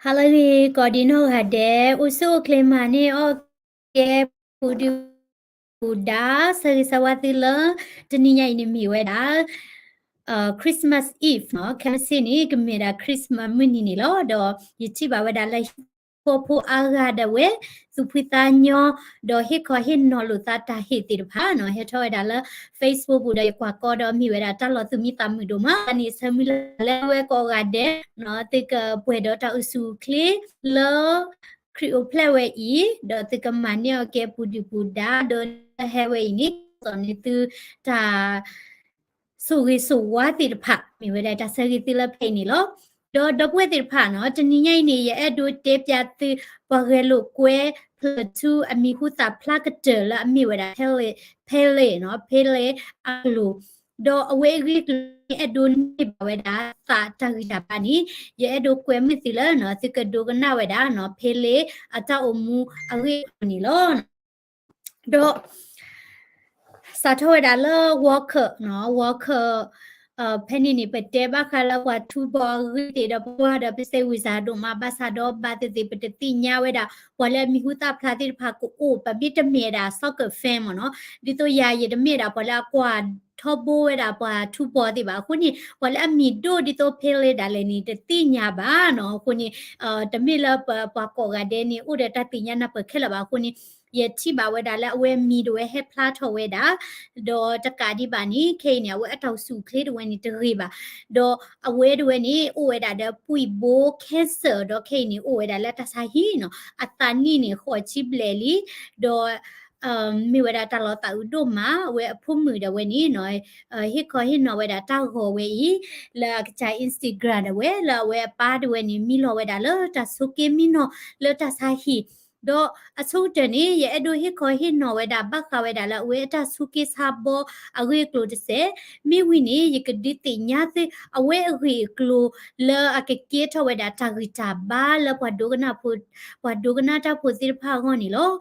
ဟါလၢအဂ့ၤ ကိးဒံနီၢ်ဂၤဒဲး အိၣ်ဆူၣ်အိၣ်ချ့မၤန့ၢ်အီၣ်ကဲ ပူၤဒုၣ်ပူၤဒါ ဆၢဂ့ၤဆၢဝါသုလၢ တနံၤညါအံၤန့ၣ်မ့ၢ်ဝဲဒၣ် Christmas Eve နီၤ, ခဲမုၢ်ဆ့ၣ်န့ၣ် ကမ့ၢ်ဒၣ် Christmas မုၢ်နံၤန့ၣ်လီၤ. ဒီးယထံၣ်ဘၣ်ဝဲဒၣ်လၢ ဟံၣ်ဖိဃီဖိအါဂၤဒၣ်ဝဲ သူၣ်ဖှံသးညီ ဒီးဟ့ၣ်ခီဟ့ၣ်နီၤလိာ်သးတၢ်ဟ့ၣ်သ့ၣ်တဖၣ်နီၤ, ဟဲထီၣ်ဝဲဒၣ်လၢ Facebook ပူၤဒီးယကွၢ်ကီဒီးမ့ၢ်ဝဲဒၣ်တၢ်လီၤသူၣ်မံသးမုာ်ဒိၣ်မးန့ၣ် ဆၢမုၢ်လၢ်လၢဝဲကိးဂၤဒဲးနီၤ, သုကပှဲၤဒီးတၢ်အိၣ်ဆူၣ်အိၣ်ချ့လၢ ခရံာ်အိၣ်ဖျဲၣ်ဝဲအံၤ, ဒီးသုကမၤန့ၢ်အီၣ်ကဲပူၤဒုၣ်ပူၤဒါ, ဒီးဟဲဝဲအံၤန့ၣ် သိးန့ၢ်သုတၢ် ဆိၣ်ဂ့ၤဆိၣ်ဝါသ့ၣ်တဖၣ် မ့ၢ်ဝဲဒၣ်တၢ်ဆၢဂ့ၤသုလၢဖဲအံၤန့ၣ်လီၤ. ဒီးဒီပုၢ်ဝဲၢ်သ့ၣ်တဖၣ်နီၤ, တနံၤညါအံၤန့ၣ် ယအဲၣ်ဒိးတဲပျးသု ပှၤဂဲၤလိာ်ကွဲ ဖျၢၣ်ထူ အမံၤဟူသၣ်ဖျါကတၢၢ်လၢအမ့ၢ်ဝဲဒၣ် Pele, Pele နီၤ, Pele အကျိာ်, ဒီးအဝဲအဂ့ၢ်အကျိၤန့ၣ် အဲၣ်ဒိးန့ၢ်ဘၣ်ဝဲဒၣ်သးတၢ်ဂံၢ်တၢ်ဘါန့ၣ်, ယအဲၣ်ဒိးကွဲမုာ်သုလၢ သုကဒိကနၣ်ဝဲဒၣ်နီၤ, Pele အတၢ်အိၣ်မူအဂ့ၢ်အကျိၤန့ၣ်လီၤ. ဒီး စးထီၣ်ဝဲဒၣ်လၢ World Cup နီၤ, World Cup ဖဲန့ၣ်န့ၣ် ပတဲဘၣ်ဃးလၢပှၤထူဘီအဂ့ၢ်သ့ၣ်ဒီး ပှၤဒီးပစဲဝံၤစၢ်ဒိၣ်မး ဘၣ်ဆၣ်ဒီးဘၣ်သ့ၣ်သ့ၣ် ပတသ့ၣ်ညါဝဲဒၣ် ပှၤလၢအမံၤဟူသၣ်ဖျါသ့ၣ်တဖၣ်ကအိၣ် ပမ့ၢ်တမ့ၢ်ဒၣ် soccer fan မ့ၢ်နီၤ, ဒ်သိးယၤယတမ့ၢ်ဒၣ်ပှၤလၢအကွၢ်ထီဘိဝဲဒၣ်ပှၤထူဘီသ့ၣ်ဘၣ်အဃိန့ၣ် ပှၤလၢအမံၤဒိၣ်ဒ်သိး Pele ဒၣ်လဲာ်န့ၣ် တသ့ၣ်ညါဘၣ်နီၤ, အဃိန့ၣ် တမ့ၢ်လၢပပှၤကိးဂၤဒဲးန့ၣ် အိၣ်ဒီးတၢ်သ့ၣ်ညါနၢ်ပၢၢ်ခဲလၢာ်ဘၣ်အဃိန့ၣ် ယထံၣ်ဘၣ်ဝဲဒၣ်လၢအဝဲမံၤဒၣ်ဝဲဟဲဖျါထီၣ်ဝဲဒၣ်, ဒီးတကးဒံးဘၣ်န့ၣ် ခဲအံၤန့ၣ် အဝဲအတၢ်အိၣ်ဆူၣ်အိၣ်ချ့ဒၣ်ဝဲန့ၣ်တဂ့ၤဘၣ်, ဒီးအဝဲဒၣ်ဝဲန့ၣ် အိၣ်ဝဲဒၣ်ဒီးပှံၢ်ဘိ cancer ဒီးခဲအံၤန့ၣ် အိၣ်ဝဲဒၣ်လၢတၢ်ဆါဟံၣ်နီၤ, အသးနံၣ်န့ၣ် ဃိးဆံဘျဲၣ်လံ, ဒီး မ့ၢ်ဝဲဒၣ်တၢ်လီၤသးအုးဒိၣ်မး, အဝဲအဖိမုၣ်ဒၣ်ဝဲန့ၣ်နီၤ, ဟ့ၣ်ခီဟ့ၣ်နီၤဝဲဒၣ်တၢ်ဂီၤဝဲအံၤ လၢအကစၢ် Instagram ဒၣ်ဝဲ လၢအဝဲအပၢ်ဒၣ်ဝဲန့ၣ် မံလီၤဝဲဒၣ်လၢတၢ်ဆိးက့မံနီၤလၢတၢ်ဆါဟံၣ်, ဒီးအဆိကတၢၢ်န့ၣ် ယအဲၣ်ဒိးဟ့ၣ်ခီဟ့ၣ်နီၤဝဲဒၣ် ဘၣ်ဃးဝဲဒၣ်လၢအဝဲအတၢ်ဆိးက့ဆါဘီအဂ့ၢ်အကျိၤတစဲး, မ့ၢ်ဝံၤန့ၣ် ယကဒုးသ့ၣ်ညါသု အဝဲအဂ့ၢ်အကျိၤလၢအကကဲထီၣ်ဝဲဒၣ်တၢ်ဂံၢ်တၢ်ဘါလၢပှၤဒိကနၣ်ဖိ ပှၤဒိကနၣ်တၢ်ဖိသ့ၣ်တဖၣ်အဂီၢ်န့ၣ်လီၤ.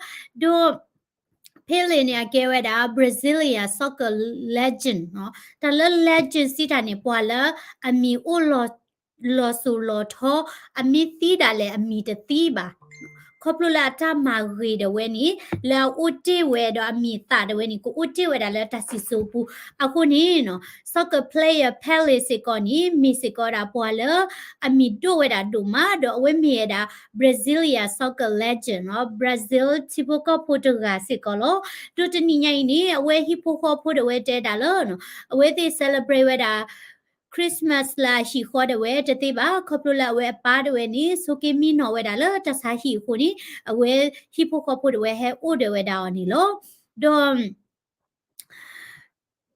ဒီး Pele န့ၣ် အကဲဝဲဒၣ် Brazilian soccer legend နီၤ, တၢ်လၢ legend စံးတၢ်န့ၣ် ပှၤလၢအမံၤအိၣ်လီၤ လီၤစိၤလီၤထီ, အမ့ၢ်သံဒၣ်လဲာ်အမံၤတသံဘၣ်, ခီဖျိလၢအတၢ်မၤဂ့ၤဒၣ်ဝဲန့ၣ် လၢအအိၣ်တ့ၢ်ဝဲဒီးအမံၤအသးဒၣ်ဝဲန့ၣ် ကအိၣ်တ့ၢ်ဝဲဒၣ်လၢတၢ်စံၣ်စိၤပူၤ, အဃိန့ၣ်နီၤ soccer player Pele စ့ၢ်ကီးန့ၣ် မ့ၢ်စ့ၢ်ကီးဒၣ်ပှၤလၢအမံၤဒိၣ်ဝဲဒၣ်ဒိၣ်မး ဒီးအဝဲမ့ၢ်ဝဲဒၣ် Brazilian soccer legend နီၤ, Brazil ထံဖိကီၢ်ဖိတဂၤစ့ၢ်ကီးလီၤ. ဒီးတနံၤညါအံၤန့ၣ် အဝဲဟံၣ်ဖိဃီဖိဒၣ်ဝဲတဲဒၣ်လၢ အဝဲသ့ၣ် celebrate ဝဲဒၣ် Christmas လၢအဟံၣ်ဃီဒၣ်ဝဲတသ့ဘၣ်, ခီဖျိလၢအဝဲအပၢ်ဒၣ်ဝဲန့ၣ် ဆိးက့မံနီၤဝဲဒၣ်လၢတၢ်ဆါဟံၣ်အဃိန့ၣ် အဝဲဟံၣ်ဖိဃီဖိဒၣ်ဝဲဟဲအိၣ်ဒီးဝဲဒၣ်အီၤန့ၣ်လီၤ. ဒီး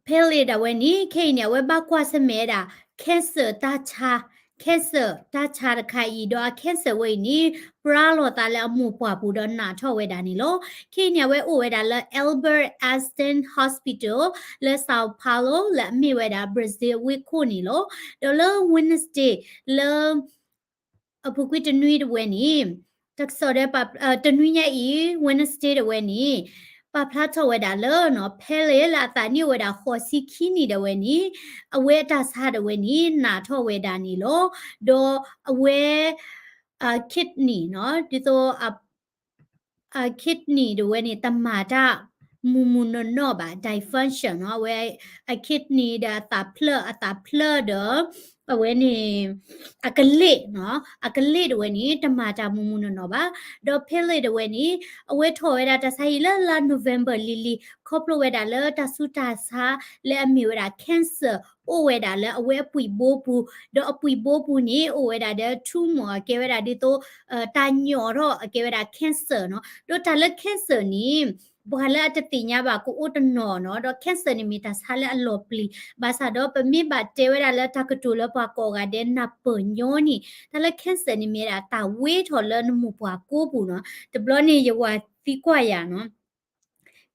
Pele ဒၣ်ဝဲန့ၣ် ခဲအံၤန့ၣ် အဝဲဘၣ်ကွၢ်ဆၢၣ်မဲာ်ဝဲဒၣ် cancer တၢ်ဆါ, cancer တၢ်ဆါတခါအံၤ ဒီးအ cancer ဝဲအံၤန့ၣ် ပြါလီၤသးလၢအမိၢ်ပှၢ်ပူၤဒီးနာ်ထီၣ်ဝဲဒၣ်န့ၣ်လီၤ. ခဲအံၤန့ၣ် အဝဲအိၣ်ဝဲဒၣ်လၢ Albert Einstein Hospital လၢ Sao Paulo လၢအမ့ၢ်ဝဲဒၣ် Brazil ဝ့ၢ်ခိၣ်န့ၣ်လီၤ. ဒီးလၢ Wednesday လၢ အပူၤကွံာ်တနွံဒၣ်ဝဲန့ၣ် တၢ်ကစီၣ်ဒီး တနွံညါအံၤ Wednesday ဒၣ်ဝဲန့ၣ် ပာ်ဖျါထီၣ်ဝဲဒၣ်လၢနီၤ Pele လၢအသးနံၣ်အိၣ်ဝဲဒၣ်ဃိးဆံခံနံၣ်ဒၣ်ဝဲန့ၣ် အဝဲအတၢ်ဆါဒၣ်ဝဲန့ၣ် နာ်ထီၣ်ဝဲဒၣ်န့ၣ်လီၤ. ဒီးအဝဲ kidney နီၤ ဒ်သိး kidney ဒၣ်ဝဲန့ၣ် တမၤတၢ်မုၢ်မုၢ်နီၢ်နီၢ်ဘၣ် dysfunction နီၤ အဝဲ အ kidney ဒီးအသးဖျၢၣ် အသးဖျၢၣ်ဒီး အဝဲန့ၣ် အကလ့ၣ်နီၤ အကလ့ၣ်ဒၣ်ဝဲန့ၣ် တမၤတၢ်မုၢ်မုၢ်နီၢ်နီၢ်ဘၣ်. ဒီး Pele ဒၣ်ဝဲန့ၣ် အဝဲထီၣ်ဝဲဒၣ်တၢ်ဆါဟံၣ်လၢလါ November လံၤလံၤ ခီဖျိဝဲဒၣ်လၢတၢ်ဆူးတၢ်ဆါလၢအမ့ၢ်ဝဲဒၣ် cancer အိၣ်ဝဲဒၣ်လၢအဝဲအပှံၢ်ဘိပူၤ, ဒီးအပှံၢ်ဘိပူၤန့ၣ် အိၣ်ဝဲဒၣ်ဒီး tumor အကဲဝဲဒၣ်ဒ်သိး တၢ်ညိးထီၣ်အကဲဝဲဒၣ် cancer နီၤ. ဒီးတၢ်လၢ cancer န့ၣ် ပှၤလၢအတသ့ၣ်ညါဘၣ်ကအိၣ်တနီၤနီၤ, ဒီး cancer န့ၣ်မ့ၢ်တၢ်ဆါလၢအလီၤပျံၤ, ဘၣ်ဆၣ်ဒီးပမ့ၢ်ဘၣ်တဲဝဲဒၣ်လၢတၢ်ကတိၤလၢပှၤကိးဂၤဒဲးနၢ်ပၢၢ်ညီန့ၣ် တၢ်လၢ cancer န့ၣ်မ့ၢ်ဒၣ်တၢ်ဝ့ထီၣ်လၢနမိၢ်ပှၢ်ကိပူၤနီၤ. တဘျီန့ၣ်ယဝၤသံကွၢ်ယၤနီၤ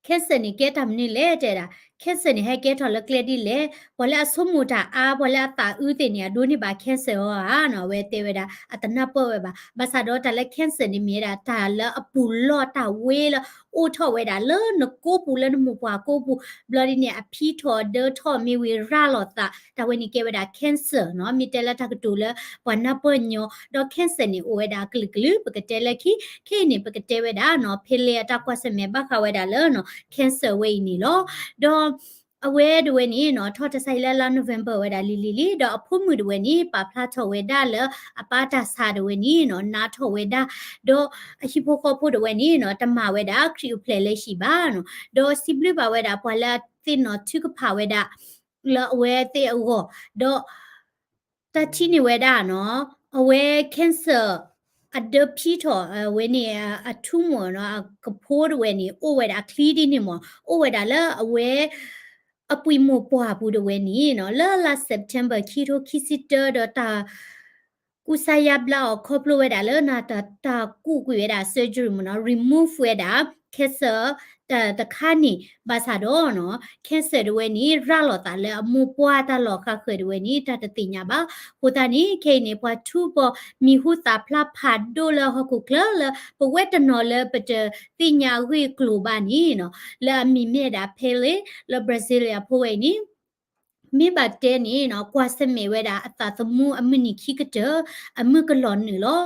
cancer န့ၣ် ကဲတၢ်မနုၤလဲၣ်တဲဒၣ်, cancer န့ၣ် ဟဲကဲထီၣ်လၢကျဲဒ်လဲၣ်, ပှၤလၢအဆိကမိၣ်တၢ်အါ ပှၤလၢအသးအုးသ့ၣ်န့ၣ် အဒိးန့ၢ်ဘၣ် cancer အီၤဧါနီၤ, အဝဲတဲဝဲဒၣ် အတနၢ်ပၢၢ်ဝဲဘၣ်. ဘၣ်ဆၣ်ဒီးတၢ်လၢ cancer န့ၣ် မ့ၢ်ဝဲဒၣ်တၢ်လၢအပူၤလီၢ်တၢ်ဝ့လၢအိၣ်ထီၣ်ဝဲဒၣ်လၢနကိးပူၤ လၢနမိၢ်ပှၢ်ကိးပူၤ, ဘျီဒ်န့ၣ် အဖံးထီၣ်ဒၢထီၣ် မ့ၢ်ဝံၤရၤလီၤသး, တၢ်ဝဲန့ၣ်ကဲဝဲဒၣ် cancer နီၤ. မ့ၢ်တဲလၢတၢ်ကတိၤလၢပှၤနၢ်ပၢၢ်ညီ, ဒီး cancer န့ၣ် အိၣ်ဝဲဒၣ်အကလုာ်ကလုာ်, ပကတဲလၢခံ, ခဲအံၤန့ၣ် ပကတဲဝဲဒၣ်နီၤ ဖဲလဲၣ်အတၢ်ကွၢ်ဆၢၣ်မဲာ်ဘၣ်ဃးဝဲဒၣ်လၢနီၤ cancer ဝဲအံၤန့ၣ်လီၤ. ဒီး အဝဲတဝဲန့ၣ်နီၤ ထီၣ်တၢ်ဆါဟံၣ်လၢလါ November ဝဲဒၣ်လံၤလံၤလံၤ, ဒီးအဖိမုၣ်တဝဲန့ၣ် ပာ်ဖျါထီၣ်ဝဲဒၣ်လၢအပၢ်တၢ်ဆါတဝဲန့ၣ်နီၤ နါထီၣ်ဝဲဒၣ်, ဒီးအဟံၣ်ဖိဃီဖိတဝဲန့ၣ်နီၤ တမၤဝဲဒၣ်ခရံာ်အိၣ်ဖျဲၣ်လၢဟံၣ်ဘၣ်နီၤ, ဒီးစံးဘျုးဘၣ်ဝဲဒၣ်ပှၤလၢအသ့ၣ်နီၣ်ထုကဖၣ်ဝဲဒၣ် လၢအဝဲသ့ၣ်အဂီၢ်, ဒီး တၢ်ထံၣ်န့ၢ်ဝဲဒၣ်နီၤ အဝဲ cancer အဒၢဖံးထီၣ်အဝဲန့ၣ် အထူမိၢ်နီၤ အကဖိတဝဲန့ၣ် အိၣ်ဝဲဒၣ်အချံဒ်န့ၣ်မး အိၣ်ဝဲဒၣ်လၢအဝဲ အပှ့ၤမိၢ်ပှၢ်ပူၤတဝဲန့ၣ်နီၤ လၢလါ September ခံထိခံဆံတၢ ဒီးတၢ် ကူစါယါဘျါအီၤခီဖျိဝဲဒၣ်လၢနတၢ်ကူးကွံာ်ဝဲဒၣ် surgery မ့ၢ်နီၤ remove ဝဲဒၣ် cancer တခါန့ၣ် ဘၣ်ဆၣ်ဒီးနီၤ cancer တဝဲန့ၣ် ရၤလီၤသးလၢအမိၢ်ပှၢ်တၢ်လီၢ်ဃၣ်ဃၢၤတဝဲန့ၣ် တၢ်တသ့ၣ်ညါဘၣ်. အဃိသတးန့ၣ် ခဲအံၤန့ၣ် ပှၤထူပီၤမံၤဟူသၣ်ဖျါဖးဒိၣ်လၢဟီၣ်ခိၣ်ချၢလၢ ပဝဲတနီၤလၢပတသ့ၣ်ညါအဂ့ၢ်အကျိၤဘၣ်န့ၣ်နီၤ လၢအမံၤမ့ၢ်ဒၣ် Pele လၢ Brazil အဖိဝဲအံၤန့ၣ် မ့ၢ်ဘၣ်တဲန့ၣ်နီၤ ကွၢ်ဆၢၣ်မဲာ်ဝဲဒၣ်အသးသမူအမုၢ်နံၤခံကတၢၢ် အမုၢ်ကလီၤနုာ်လီၤ.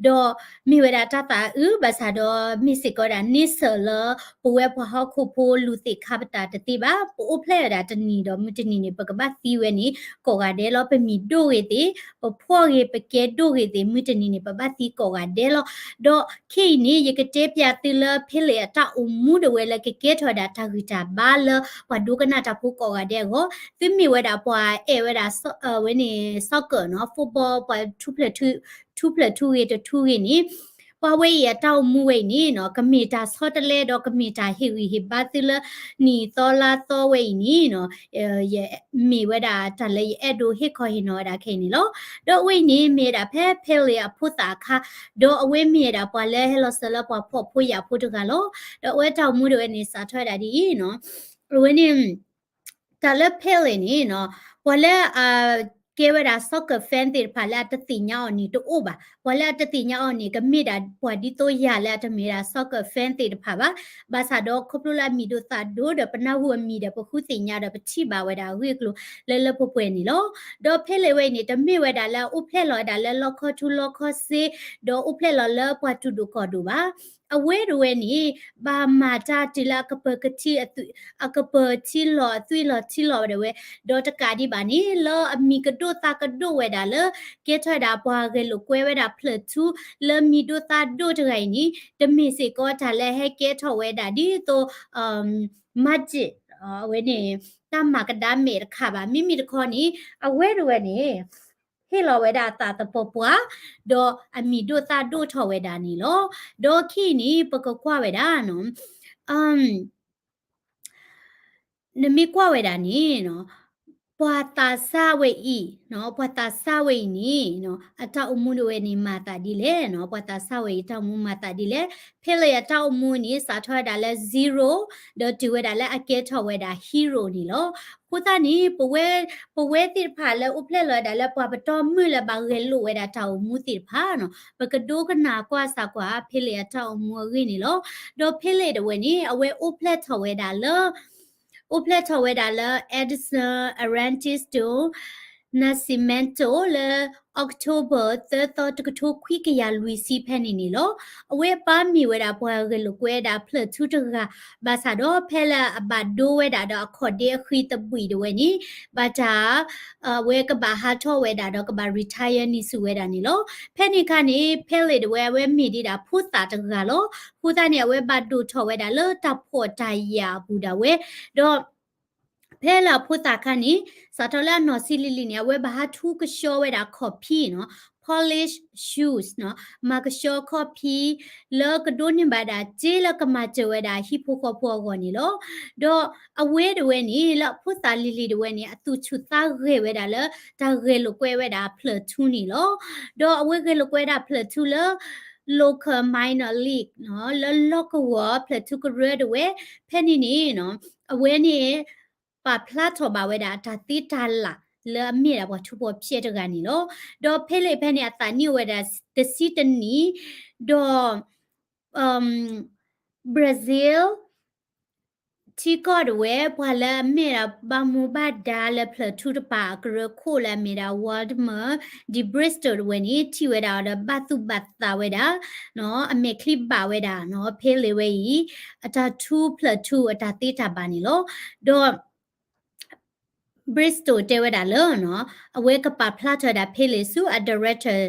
ဒီးမ့ၢ်ဝဲဒၣ်တၢ်သးအုး ဘၣ်ဆၣ်ဒီးမ့ၢ်စ့ၢ်ကီးဝဲဒၣ်န့ဆၢၣ်လၢ ပဝဲပှၤဟီၣ်ခိၣ်ဖိလူၤသ့ၣ်ခါပတာ်တသ့ဘၣ်. ပအိၣ်ဖျဲၣ်ဝဲဒၣ်တနံၤဒီးမုၢ်တနံၤန့ၣ် ပကဘၣ်သံဝဲန့ၣ် ကိးဂၤဒဲးလီၤ. ပမံၤဒိၣ်ဂ့ၤသ့ၣ် ပဖှီၣ်ဂ့ၤ ပကဲဒိၣ်ဂ့ၤသ့ၣ် မုၢ်တနံၤန့ၣ် ပဘၣ်သံကိးဂၤဒဲးလီၤ. ဒီးခဲအံၤန့ၣ် ယကတဲပျးသုလၢ Pele အတၢ်အိၣ်မူတဝဲလၢကကဲထီၣ်ဝဲဒၣ်တၢ်ဂံၢ်တၢ်ဘါလၢ ပှၤဒိကနၣ်တၢ်ဖိကိးဂၤဒဲးအဂီၢ်, သုမ့ၢ်ဝဲဒၣ်ပှၤအဲၣ်ဝဲဒၣ် ဝဲန့ၣ် soccer နီၤ football ပှၤထူဖျၢၣ်ထူဂ့ၤတထူဂ့ၤန့ၣ် ပှၤဝဲအံၤအတၢ်အိၣ်မူဝဲအံၤန့ၣ်နီၤ ကမ့ၢ်တၢ်ဆီတလဲဒီးကမ့ၢ်တၢ်ဟ့ၣ်ဂံၢ်ဟ့ၣ်ဘါသုလၢ နံၣ်သီလါသီဝဲအံၤန့ၣ်နီၤ မ့ၢ်ဝဲဒၣ်တၢ်လၢယအဲၣ်ဒိးဟ့ၣ်ခီဟ့ၣ်နီၤဝဲဒၣ်ခဲအံၤန့ၣ်လီၤ. ဒီးအဝဲအံၤန့ၣ် မ့ၢ်ဝဲဒၣ်ဖဲ Pele အဖိသၣ်အခါ, ဒီးအဝဲမ့ၢ်ဝဲဒၣ်ပှၤလၢဟဲလီၤစၢၤလၢပှၤဖှီၣ်ဖိယာ်ဖိတဂၤလီၤ. ဒီးအဝဲတၢ်အိၣ်မူတဝဲန့ၣ် စးထီၣ်ဝဲဒၣ်ဒ်အံၤနီၤ, အဝဲန့ၣ် တၢ်လၢ Pele န့ၣ်နီၤ ပှၤလၢအကဲဝဲဒၣ် soccer fan သ့ၣ်တဖၣ်လၢအတသ့ၣ်ညါအီၤန့ၣ်တအိၣ်ဘၣ်. ပှၤလၢအတသ့ၣ်ညါအီၤန့ၣ် ကမ့ၢ်ဒၣ်ပှၤဒ်သိးယၤလၢအတမ့ၢ်ဝဲဒၣ် soccer fan သ့ၣ်တဖၣ်ဘၣ်. ဘၣ်ဆၣ်ဒီးခီဖျိလၢအမံၤဒိၣ်သးဒိၣ်ဒီးပနၢ်ဟူအမံၤဒီးပဃုသ့ၣ်ညါဒီးပထံၣ်ဘၣ်ဝဲဒၣ်အဂ့ၢ်အကျိၤလၢလၢပှဲၤပှဲၤန့ၣ်လီၤ. ဒီး Pele ဝဲအံၤန့ၣ် တမ့ၢ်ဝဲဒၣ်လၢအအိၣ်ဖျဲၣ်လီၤဝဲဒၣ်လၢလီခီထူလီခီစ့, ဒီးအိၣ်ဖျဲၣ်လီၤလၢပှၤတူၢ်ဒိၣ်ကီၢ်ဒိၣ်ဘၣ်. အဝဲတဝဲန့ၣ် ဘၣ်မၤတၢ်တုၤလၢအကပၢၤကထံအသွံၣ်, အကပၢၤထံလီၤအသွံၣ်လီၤထံလီၤဝဲဒၣ်ဝဲ, ဒီးတကးဒံးဘၣ်န့ၣ် လၢအမံၤကဒိၣ်သးကဒိၣ်ဝဲဒၣ်လၢ ကဲထီၣ်ဝဲဒၣ်ပှၤဂဲၤလိာ်ကွဲဝဲဒၣ်ဖျၢၣ်ထူ လၢမံၤဒိၣ်သးဒိၣ်တဂၤအံၤန့ၣ် တမ့ၢ်စ့ၢ်ကီးတၢ်လၢဟဲကဲထီၣ်ဝဲဒၣ်ဒ်သိး magic အဝဲန့ၣ် တၢ်မၤကဒါမဲာ်တခါဘၣ်. မ့မ့ၢ်တခီန့ၣ် အဝဲတဝဲန့ၣ် ဟ့ၣ်လီၤဝဲဒၣ်အသးသပှၢ်ပှၢ်, ဒီးအမံၤဒိၣ်သးဒိၣ်ထီၣ်ဝဲဒၣ်န့ၣ်လီၤ. ဒီးခဲအံၤန့ၣ် ပကကွၢ်ဝဲဒၣ်နီၤ, နမ့ၢ်ကွၢ်ဝဲဒၣ်န့ၣ်နီၤ, ပှၤသးစၢ်ဝဲအံၤ, ပှၤသးစၢ်ဝဲအံၤန့ၣ် အတၢ်အိၣ်မူတဝဲန့ၣ်မၤသးဒ်လဲၣ်နီၤ, ပှၤသးစၢ်ဝဲအံၤတၢ်အိၣ်မူမၤသးဒ်လဲၣ်. Pele အတၢ်အိၣ်မူန့ၣ် စးထီၣ်ဝဲဒၣ်လၢ zero ဒီးတုၤဝဲဒၣ်လၢအကဲထီၣ်ဝဲဒၣ် hero န့ၣ်လီၤ. အဃိသတးန့ၣ် ပဝဲ, ပဝဲသ့ၣ်တဖၣ်လၢအိၣ်ဖျဲၣ်လီၤဝဲဒၣ်လၢပှၤပတီၢ်မုၢ်လၢဘၣ်ဂဲၤလိာ်ဝဲဒၣ်တၢ်အိၣ်မူသ့ၣ်တဖၣ်နီၤ, ပကဒိကနၣ်ကွၢ်စၢ်ကွၢ် Pele အတၢ်အိၣ်မူအဂ့ၢ်န့ၣ်လီၤ. ဒီး Pele တဝဲန့ၣ် အဝဲအိၣ်ဖျဲၣ်ထီၣ်ဝဲဒၣ်လၢ အိၣ်ဖျဲၣ်ထီၣ်ဝဲဒၣ်လၢ Estação Ernesto Nascimento လၢ October သၢသီ တကထိခွံကယၤလွံၢ်ဆံဖဲန့ၣ်န့ၣ်လီၤ. အဝဲအပၢ်မ့ၢ်ဝဲဒၣ်ပှၤဂဲၤလိာ်ကွဲဝဲဒၣ်ဖျၢၣ်ထူတဂၤ, ဘၣ်ဆၣ်ဒီးဖဲလၢအဘၣ်ဒိဝဲဒၣ်ဒီးအခီၣ်ဒ့အဃံသဘှံးတဝဲန့ၣ် ဘၣ်တၢ် အဝဲကဘၣ်ဟးထီၣ်ဝဲဒၣ်ဒီးကဘၣ် retire န့ၢ်ဆူၣ်ဝဲဒၣ်န့ၣ်လီၤ. ဖဲန့ၣ်အခါန့ၣ် Pele တဝဲ အဝဲမ့ၢ်ဒံးဒၣ်ဖိသၣ်တဂၤလီၤ. အဃိသတးန့ၣ် အဝဲဘၣ်ဒိၣ်ထီၣ်ဝဲဒၣ်လၢတၢ်ဖှီၣ်တၢ်ယာ်အပူၤဒၣ်ဝဲ, ဒီး ဖဲလၢအဖိသၣ်အခါန့ၣ် စးထီၣ်လၢအနီၢ်ဆံးလံၤလံၤန့ၣ် အဝဲဘၣ်ဟးထူကဆှီဝဲဒၣ်ခီၣ်ဖံးနီၤ, polish shoes နီၤ, မၤကဆှီခီၣ်ဖံး လၢကဒိးန့ၢ်ဘၣ်ဒၣ်စ့လၢကမၤစၢၤဝဲဒၣ်ဟံၣ်ဖိဃီဖိအဂီၢ်န့ၣ်လီၤ. ဒီးအဝဲတဝဲန့ၣ် လၢအဖိသၣ်လံၤလံၤတဝဲန့ၣ် အသူၣ်ဆူၣ်သးဂဲၤဝဲဒၣ်လၢ တၢ်ဂဲၤလိာ်ကွဲဝဲဒၣ်ဖျၢၣ်ထူန့ၣ်လီၤ. ဒီးအဝဲဂဲၤလိာ်ကွဲဝဲဒၣ်ဖျၢၣ်ထူလၢ local minor league နီၤ, လၢလီၢ်ကဝီၤဖျၢၣ်ထူကရၢတဝဲ, ဖဲန့ၣ်န့ၣ်နီၤ အဝဲန့ၣ် ပာ်ဖျါထီၣ်ဘၣ်ဝဲဒၣ်အတၢ်သ့တၢ်လၢ်လၢအမ့ၢ်ဒၣ်ပှၤထူပှၤဖျဲးတဂၤန့ၣ်လီၤ. ဒီး Pele ဖဲန့ၣ်အသးနံၣ်အိၣ်ဝဲဒၣ်တဆံတနံၣ်, ဒီး Brazil ထံကီၢ်ဒၣ်ဝဲ ပှၤလၢအမ့ၢ်ဒၣ်ဘၣ်မူဘၣ်ဒါလၢဖျၢၣ်ထူတပၤအကရၢခိၣ်လၢအမ့ၢ်ဒၣ် Waldemar de Brito ဒၣ်ဝဲန့ၣ် ထံၣ်ဝဲဒၣ်အီၤဒီးဘၣ်သူၣ်ဘၣ်သးဝဲဒၣ်, အမဲာ်ချံဘၣ်ဝဲဒၣ် Pele ဝဲအံၤ အတၢ်ထူဖျၢၣ်ထူအတၢ်သ့တၢ်ဘၣ်န့ၣ်လီၤ. ဒီး Brito တဲဝဲဒၣ်လၢ အဝဲကပာ်ဖျါထီၣ်ဝဲဒၣ် Pele ဆူအ director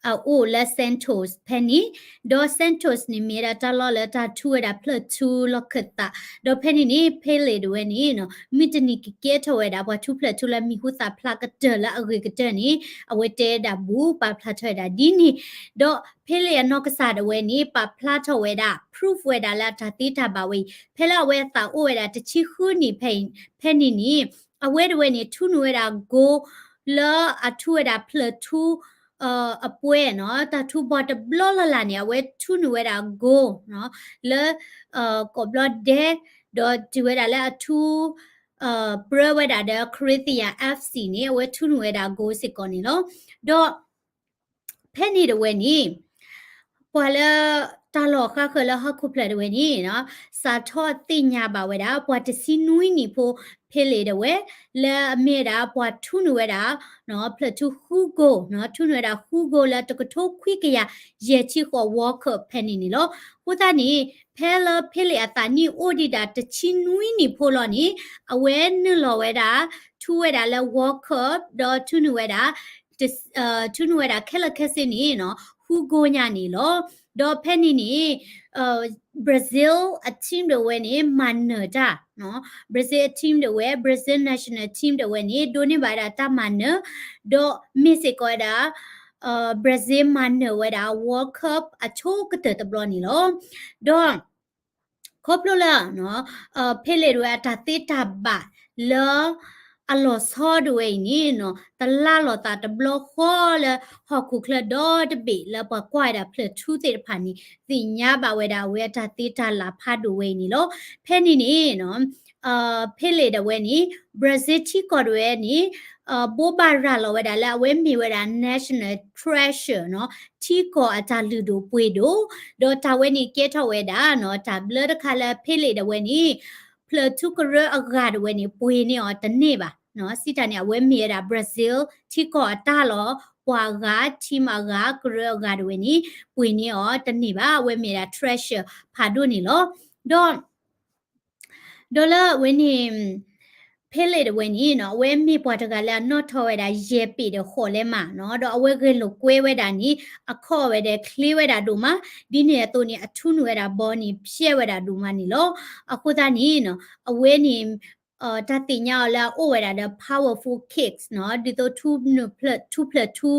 အအိၣ်လၢ Santos ဖဲန့ၣ်, ဒီး Santos န့ၣ် မ့ၢ်ဝဲဒၣ်တၢ်လီၢ်လၢတၢ်ထူဝဲဒၣ်ဖျၢၣ်ထူလီၢ်ခၢၣ်သး, ဒီးဖဲန့ၣ်န့ၣ် Pele ဒၣ်ဝဲန့ၣ် မုၢ်တနံၤကကဲထီၣ်ဝဲဒၣ်ပှၤထူဖျၢၣ်ထူလၢမံၤဟူသၣ်ဖျါကတၢၢ်လၢအဂ့ၤကတၢၢ်န့ၣ် အဝဲတဲဒၣ်ဘူး ပာ်ဖျါထီၣ်ဝဲဒၣ်ဒ်န့ၣ်, ဒီး Pele အနီၢ်ကစၢ်ဒၣ်ဝဲန့ၣ် ပာ်ဖျါထီၣ်ဝဲဒၣ် proof ဝဲဒၣ်လၢအတၢ်သ့တၢ်ဘၣ်ဝဲအံၤ ဖဲလၢအဝဲအသးအိၣ်ဝဲဒၣ်တဆံဃုနံၣ်ဖဲ ဖဲန့ၣ်န့ၣ် အဝဲဒၣ်ဝဲန့ၣ် ထူနုာ်ဝဲဒၣ် goal လၢအထူဝဲဒၣ်ဖျၢၣ်ထူ အပွဲနီၤ တၢ်ထူဘီတဘျီလၢ်လၢ်န့ၣ် အဝဲထူနုာ်ဝဲဒၣ် goal နီၤ လၢ ကိးဘျီဒဲး ဒီးတုၤဝဲဒၣ်လၢအထူ ပြၢဝဲဒၣ်ဒီး Corinthians FC န့ၣ် အဝဲထူနုာ်ဝဲဒၣ် goal စ့ၢ်ကီးန့ၣ်လီၤ. ဒီး ဖဲန့ၣ်ဒၣ်ဝဲန့ၣ် ပှၤလၢတၢ်လီၢ်ဃါဃၢၤလၢဟီၣ်ခိၣ်ဖျၢၣ်ဒၣ်ဝဲန့ၣ် စးထီၣ်သ့ၣ်ညါဘၣ်ဝဲဒၣ် ပှၤတဆံနွံနံၣ်ဖိ Pele ဒၣ်ဝဲ လၢအမ့ၢ်ဝဲဒၣ်ပှၤထူနုာ်ဝဲဒၣ် ဖျၢၣ်ထူဃု goal ထူနုာ်ဝဲဒၣ်ဃု goal လၢတကထိခွံကယၤယဲၢ်ဆံဃိး World Cup ဖဲန့ၣ်န့ၣ်လီၤ. အဃိသတးန့ၣ် ဖဲလၢ Pele အသးနံၣ်အိၣ်ဒံးဒၣ်တဆံနွံနံၣ်ဖိလီၤန့ၣ် အဝဲနုာ်လီၤဝဲဒၣ် ထူဝဲဒၣ်လၢ World Cup ဒီးထူနုာ်ဝဲဒၣ် ထူနုာ်ဝဲဒၣ်ခဲလၢာ်ခဲဆ့န့ၣ် ဃု goal ညါန့ၣ်လီၤ. ဒီးဖဲန့ၣ်န့ၣ် Brazil အ team ဒၣ်ဝဲန့ၣ် မၤနၢၤတၢ် Brazil အ team ဒၣ်ဝဲ Brazil national team ဒၣ်ဝဲန့ၣ် ဒိးန့ၢ်ဘၣ်ဝဲဒၣ်တၢ်မၤနၢၤ ဒီးမ့ၢ်စ့ၢ်ကီးဝဲဒၣ် Brazil မၤနၢၤဝဲဒၣ် World Cup အဆိကတၢၢ်တဘျီန့ၣ်လီၤ. ဒီး ခီဖျိလၢ Pele ဒၣ်ဝဲအတၢ်သ့တၢ်ဘၣ်လၢ အလီၤဆီဒၣ်ဝဲအံၤန့ၣ် တလၢ်လီၤသးတဘျီဃီလၢ ဟီၣ်ခိၣ်ချၢဒီတဘ့ၣ်လၢပှၤကွၢ်ဝဲဒၣ်ဖျၢၣ်ထူသ့ၣ်တဖၣ်န့ၣ် သ့ၣ်ညါဘၣ်ဝဲဒၣ်အဝဲအတၢ်သ့တၢ်လၢ်ဖးဒိၣ်ဝဲအံၤန့ၣ်လီၤ. ဖဲန့ၣ်န့ၣ် Pele ဒၣ်ဝဲန့ၣ် Brazil ထံကီၢ်ဒၣ်ဝဲန့ၣ် ဘိးဘၣ်ရၤလီၤဝဲဒၣ်လၢအဝဲမ့ၢ်ဝဲဒၣ် national treasure နီၤ ထံကီၢ်အတၢ်လုၢ်ဒိၣ်ပှ့ၤဒိၣ် ဒီးတၢ်ဝဲန့ၣ်ကဲထီၣ်ဝဲဒၣ်နီၤ တၢ်ဘျၢတခါလၢ Pele ဒၣ်ဝဲန့ၣ် ဖျၢၣ်ထူကရၢအဂၤဒၣ်ဝဲန့ၣ် ပှ့ၤန့ၢ်အီၤတန့ၢ်ဘၣ်နီၤ စံးတၢ်န့ၣ် အဝဲမ့ၢ်ဝဲဒၣ် Brazil ထံကီၢ်အတၢ်လီၢ် ပှၤအဂၤ team အဂၤ ကရၢအဂၤဒၣ်ဝဲန့ၣ် ပှ့ၤန့ၢ်အီၤတန့ၢ်ဘၣ် အဝဲမ့ၢ်ဝဲဒၣ် treasure ဖးဒိၣ်န့ၣ်လီၤ. ဒီး ဒီးလၢအဝဲန့ၣ် Pele ဒၣ်ဝဲန့ၣ်နီၤ အဝဲမ့ၢ်ပှၤတဂၤလၢအနီၣ်ထီၣ်ဝဲဒၣ် ယဲၢ်ပ့ၢ်ဒီးဃိးလဲမးနီၤ ဒီးအဝဲဂဲၤလိာ်ကွဲဝဲဒၣ်န့ၣ် အခီၣ်ဝဲဒၣ်ချ့ဝဲဒၣ်ဒိၣ်မး ဒ်န့ၣ်အသိးန့ၣ် အထူနုာ်ဝဲဒၣ်ဘီန့ၣ် ဖျဲးဝဲဒၣ်ဒိၣ်မးန့ၣ်လီၤ. အဃိသတးန့ၣ်နီၤ အဝဲန့ၣ် တၢ်သ့ၣ်ညါအီၤလၢအအိၣ်ဝဲဒၣ်ဒီး powerful kicks နီၤ ဒ်သိးထူနုာ်ဖျၢၣ် ထူဖျၢၣ်ထူ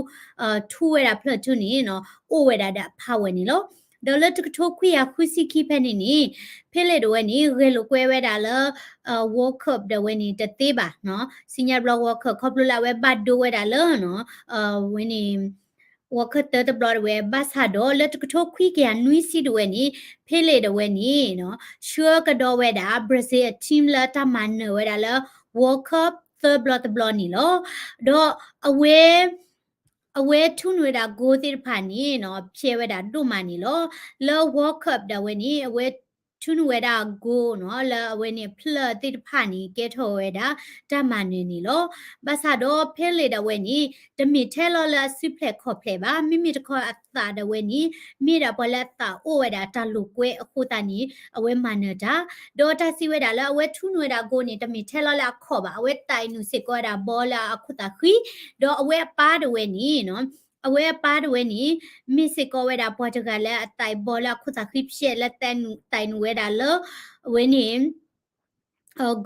ထူဝဲဒၣ်ဖျၢၣ်ထူန့ၣ်နီၤ အိၣ်ဝဲဒၣ်ဒီးအ power န့ၣ်လီၤ. ဒီးလၢတကထိခွံကယၤဃုဆံခံဖဲန့ၣ်န့ၣ် Pele ဒၣ်ဝဲန့ၣ် ဂဲၤလိာ်ကွဲဝဲဒၣ်လၢ World Cup ဒၣ်ဝဲန့ၣ်တသ့ဘၣ်နီၤ စံးညါဘျီ World Cup ခီဖျိလၢအဝဲဘၣ်ဒိဝဲဒၣ်လၢနီၤ ဝဲန့ၣ် World Cup တၢတဘျီဒၣ်ဝဲ ဘၣ်ဆၣ်ဒီးလၢတကထိခွံကယၤနွံဆံဒၣ်ဝဲန့ၣ် Pele ဒၣ်ဝဲန့ၣ်နီၤ ဆှၢကဒီးဝဲဒၣ် Brazil အ team လၢတၢ်မၤနၢၤဝဲဒၣ်လၢ World Cup သၢဘျီတဘျီန့ၣ်လီၤ. ဒီးအဝဲ အဝဲထူနုာ်ဝဲဒၣ် goal သ့ၣ်တဖၣ်န့ၣ်နီၤ ဖျဲးဝဲဒၣ်ဒိၣ်မးန့ၣ်လီၤ. လၢ World Cup ဒၣ်ဝဲန့ၣ် အဝဲထူနုာ်ဝဲဒၣ် goal နီၤ လၢအဝဲန့ၣ်ဖျၢၣ်သ့ၣ်တဖၣ်န့ၣ် ကဲထီၣ်ဝဲဒၣ်တၢ်မၤနၢၤန့ၣ်လီၤ. ဘၣ်ဆၣ်ဒီး Pele ဒၣ်ဝဲန့ၣ် တမ့ၢ်ထဲလီၤလၢအစုဖျဲးခီၣ်ဖျဲးဘၣ် မ့မ့ၢ်တခီအသးဒၣ်ဝဲန့ၣ် မ့ၢ်ဒၣ်ပှၤလၢအသးအိၣ်ဝဲဒၣ်တၢ်လိာ်ကွဲအဃိသတးန့ၣ် အဝဲမၤနၢၤတၢ် ဒီးတၢ်စံးဝဲဒၣ်လၢအဝဲထူနုာ်ဝဲဒၣ် goal န့ၣ် တမ့ၢ်ထဲလီၤလၢအခီၣ်ဘၣ် အဝဲသးနုာ်စ့ၢ်ကီးဝဲဒၣ်ဘီလၢအခိၣ်သးဃံ ဒီးအဝဲအပၢ်ဒၣ်ဝဲန့ၣ် အဝဲအပၢ်ဒၣ်ဝဲန့ၣ် မ့ၢ်စ့ၢ်ကီးဝဲဒၣ်ပှၤတဂၤလၢအသးဘီလၢအခိၣ်သးဃံဖျဲးလၢသးနုာ်ဝဲဒၣ်လၢ အဝဲန့ၣ်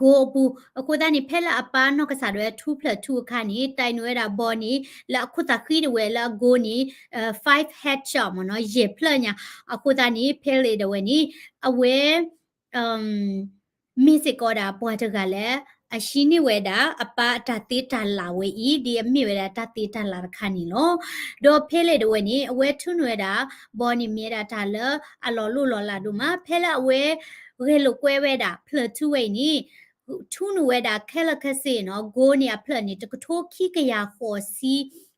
goal အပူၤ အဃိသတးန့ၣ် ဖဲလၢအပၢ်နီၢ်ကစၢ်ဒၣ်ဝဲထူဖျၢၣ်ထူအခါန့ၣ် သးနုာ်ဝဲဒၣ်ဘီန့ၣ် လၢအခိၣ်သးဃံဒၣ်ဝဲလၢအ goal န့ၣ် five headshot မ့ၢ်နီၤ ယဲၢ်ဖျၢၣ်ညါ အဃိသတးန့ၣ် Pele ဒၣ်ဝဲန့ၣ် အဝဲ မ့ၢ်စ့ၢ်ကီးဒၣ်ပှၤတဂၤလၢ အဟံးန့ၢ်ဝဲဒၣ် အပၢ်အတၢ်သ့တၢ်လၢ်ဝဲအံၤ ဒ်အမ့ၢ်ဝဲဒၣ်တၢ်သ့တၢ်လၢ်တခါန့ၣ်လီၤ. ဒီး Pele ဒၣ်ဝဲန့ၣ် အဝဲထူနုာ်ဝဲဒၣ် ဘီန့ၣ်မ့ၢ်ဝဲဒၣ်တၢ်လၢအလီၤလိၢ်လီၤလးဒိၣ်မး ဖဲလၢအဝဲ ဂဲၤလိာ်ကွဲဝဲဒၣ် ဖျၢၣ်ထူဝဲအံၤန့ၣ် ထူနုာ်ဝဲဒၣ်ခဲလၢာ်ခဲဆ့နီၤ gold န့ၣ်အဖျၢၣ်န့ၣ် တကထိခံကယၤဃိးဆံ,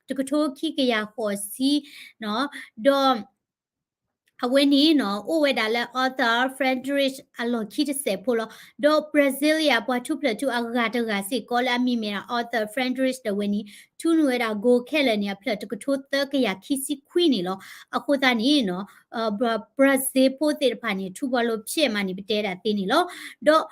တကထိခံကယၤဃိးဆံနီၤ, ဒီး အဝဲန့ၣ်နီၤ အိၣ်ဝဲဒၣ်လၢ Arthur Frederick အလီၢ်ခံတစဲးဖိလီၤ. ဒီး Brazil ပှၤထူဖျၢၣ်ထူအဂၤတဂၤစ့ၢ်ကီးလၢအမံၤမ့ၢ်ဒၣ် Arthur Frederick ဒၣ်ဝဲန့ၣ် ထူနုာ်ဝဲဒၣ် gold ခဲလၢာ်န့ၣ် အဖျၢၣ်တကထိသၢကယၤခံဆံခွံန့ၣ်လီၤ. အဃိသတးန့ၣ်နီၤ Bra-, Brazil ဖိသ့ၣ်တဖၣ်န့ၣ် ထူဘိလီၤဖျဲးမးန့ၣ် ပတဲဒၣ်သ့န့ၣ်လီၤ. ဒီး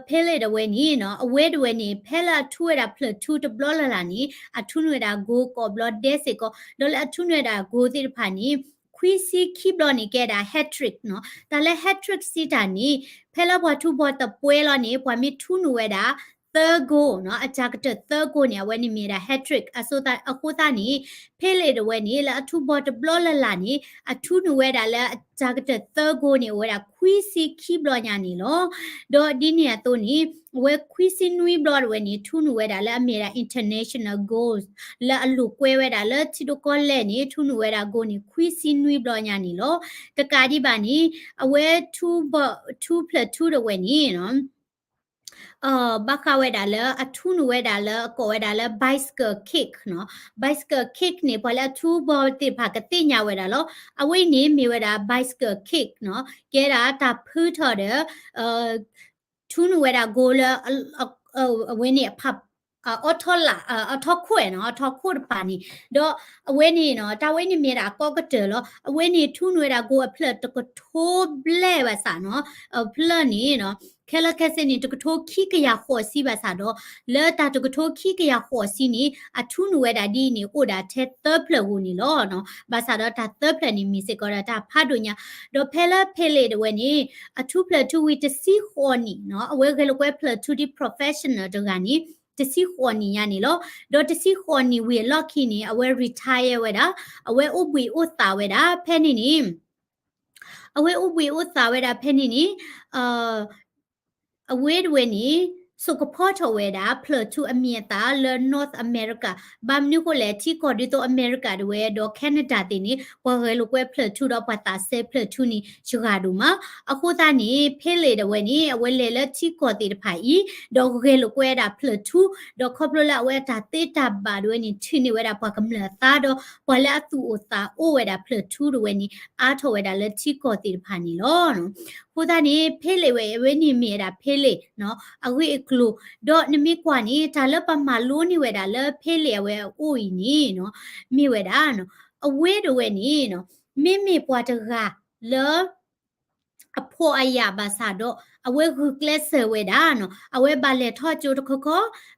Pele ဒၣ်ဝဲန့ၣ်နီၤ အဝဲဒၣ်ဝဲန့ၣ် ဖဲလၢအထူဝဲဒၣ်ဖျၢၣ်ထူတဘျီလၢ်လၢ်န့ၣ် အထူနုာ်ဝဲဒၣ် gold ကိးဘျီဒဲစ့ၢ်ကီး, ဒီးလၢအထူနုာ်ဝဲဒၣ် gold သ့ၣ်တဖၣ်န့ၣ် ခွံဆံခံဘျီန့ၣ်ကဲဒၣ် hat-trick နီၤ. တၢ်လၢ hat-trick စံးတၢ်န့ၣ် ဖဲလၢပှၤထူဘီၣ်သပှဲၤလီၤန့ၣ် ပှၤမ့ၢ်ထူနုာ်ဝဲဒၣ် သၢ gold နီၤ, အတၢ်ကတၢၢ်သၢ gold န့ၣ် အဝဲန့ၣ်မ့ၢ်ဝဲဒၣ် hat-trick အဃိသတးန့ၣ် Pele ဒၣ်ဝဲန့ၣ် လၢအထူဘီၣ်တဘျီလၢ်လၢ်န့ၣ် အထူနုာ်ဝဲဒၣ်လၢအတၢ်ကတၢၢ်သၢ gold န့ၣ် အိၣ်ဝဲဒၣ်ခွံဆံခံဘျီညါန့ၣ်လီၤ. ဒီးဒ်န့ၣ်အသိးန့ၣ် အဝဲခွံဆံနွံဘျီဒၣ်ဝဲန့ၣ် ထူနုာ်ဝဲဒၣ်လၢအမ့ၢ်ဝဲဒၣ် international gold လၢအလိာ်ကွဲဝဲဒၣ်လၢထံဒိၣ်ကီၢ်လဲၢ်န့ၣ် ထူနုာ်ဝဲဒၣ် gold န့ၣ် ခွံဆံနွံဘျီညါန့ၣ်လီၤ. တကးဒံးဘၣ်န့ၣ် အဝဲထူဘီၣ် ထူဖျၢၣ်ထူဒၣ်ဝဲန့ၣ် ဘၣ်ဃးဝဲဒၣ်လၢအထူနုာ်ဝဲဒၣ်လၢအကိးဝဲဒၣ်လၢ bicycle kick နီၤ. Bicycle kick န့ၣ် ပှၤလၢအထူဘီၣ်သ့ၣ်တဖၣ်ကသ့ၣ်ညါဝဲဒၣ်လီၤ. အဝဲအံၤန့ၣ်မ့ၢ်ဝဲဒၣ် bicycle kick နီၤ, ကဲဒၣ်တၢ်ဖုထီၣ်ဒီး ထူနုာ်ဝဲဒၣ် gold လၢ အဝဲန့ၣ် အထီၣ်ခိၣ်နီၤ, အထီၣ်ခိၣ်တပၤန့ၣ်, ဒီးအဝဲန့ၣ်နီၤ တၢ်ဝဲန့ၣ်မ့ၢ်ဒၣ်အကီကတၢၢ်လီၤ. အဝဲန့ၣ်ထူနုာ်ဝဲဒၣ် gold အဖျၢၣ်တကထိဘျဲၣ်ဘၣ်ဆၣ်နီၤ, အဖျၢၣ်န့ၣ်နီၤ ခဲလၢာ်ခဲဆ့န့ၣ် တကထိခံကယၤဃိးဆံဘၣ်ဆၣ်ဒီး လၢတၢ်တကထိခံကယၤဃိးဆံန့ၣ် အထူနုာ်ဝဲဒၣ်ဒ်အံၤန့ၣ် အိၣ်ဒၣ်ထဲသၢဖျၢၣ်ဧိၤန့ၣ်လီၤ. ဘၣ်ဆၣ်ဒီးတၢ်သၢဖျၢၣ်န့ၣ်မ့ၢ်စ့ၢ်ကီးဒီးတၢ်ဖးဒိၣ်ညါ, ဒီးဖဲလၢ Pele ဒၣ်ဝဲန့ၣ် အထူဖျၢၣ်ထူဝံၤတဆံဃိးနံၣ်နီၤ, အဝဲဂဲၤလိာ်ကွဲဖျၢၣ်ထူဒ် professional တဂၤန့ၣ် တဆံဃိးနံၣ်ညါန့ၣ်လီၤ. ဒီးတဆံဃိးနံၣ်ဝံၤအလီၢ်ခံန့ၣ် အဝဲ retire ဝဲဒၣ်, အဝဲအိၣ်ဘှံးအိၣ်သးဝဲဒၣ် ဖဲန့ၣ်န့ၣ် အဝဲအိၣ်ဘှံးအိၣ်သးဝဲဒၣ်ဖဲန့ၣ်န့ၣ် အဝဲဒၣ်ဝဲန့ၣ် ဆိကဖီထီၣ်ဝဲဒၣ် ဖျၢၣ်ထူအမံၤအသၣ်လၢ North America, ဘၣ်မနုၤအဃိလဲၣ် ထံကီၢ်ဒ်သိးအမဲရကၤဒၣ်ဝဲ ဒီး Canada သ့ၣ်န့ၣ် ပှၤဂဲၤလိာ်ကွဲဖျၢၣ်ထူဒီးပှၤသးစဲဖျၢၣ်ထူန့ၣ် စှၤဒိၣ်မး. အဃိသတးန့ၣ် Pele ဒၣ်ဝဲန့ၣ် အဝဲလဲၤလၢထံကီၢ်သ့ၣ်တဖၣ်အံၤ ဒီးဂဲၤလိာ်ကွဲဝဲဒၣ်ဖျၢၣ်ထူ, ဒီးခီဖျိလၢအဝဲအတၢ်သ့တၢ်ဘၣ်ဒၣ်ဝဲန့ၣ် ထုးန့ၢ်ဝဲဒၣ်ပှၤကမျၢၢ်အသးဒီး ပှၤလၢအသူၣ်အိၣ်သးအိၣ်ဝဲဒၣ်ဖျၢၣ်ထူဒၣ်ဝဲန့ၣ် အါထီၣ်ဝဲဒၣ်လၢထံကီၢ်သ့ၣ်တဖၣ်န့ၣ်လီၤ. အဃိသတးန့ၣ် Pele ဝဲ အဝဲန့ၣ်မ့ၢ်ဝဲဒၣ် Pele နီၤ အဂ့ၢ်အကျိၤ, ဒီးနမ့ၢ်ကွၢ်န့ၣ် တၢ်လၢပမၤလိန့ၢ်ဝဲဒၣ်လၢ Pele အဝဲအအိၣ်အံၤန့ၣ်နီၤ မ့ၢ်ဝဲဒၣ်နီၤ အဝဲဒၣ်ဝဲန့ၣ်နီၤ မ့မ့ၢ်ပှၤတဂၤလၢ အဖှီၣ်အယာ်ဘၣ်ဆၣ်ဒီး အဝဲဂုာ်ကျဲးစၢးဝဲဒၣ်နီၤ အဝဲဘၣ်လဲၤထီၣ်ကၠိတခီခီ,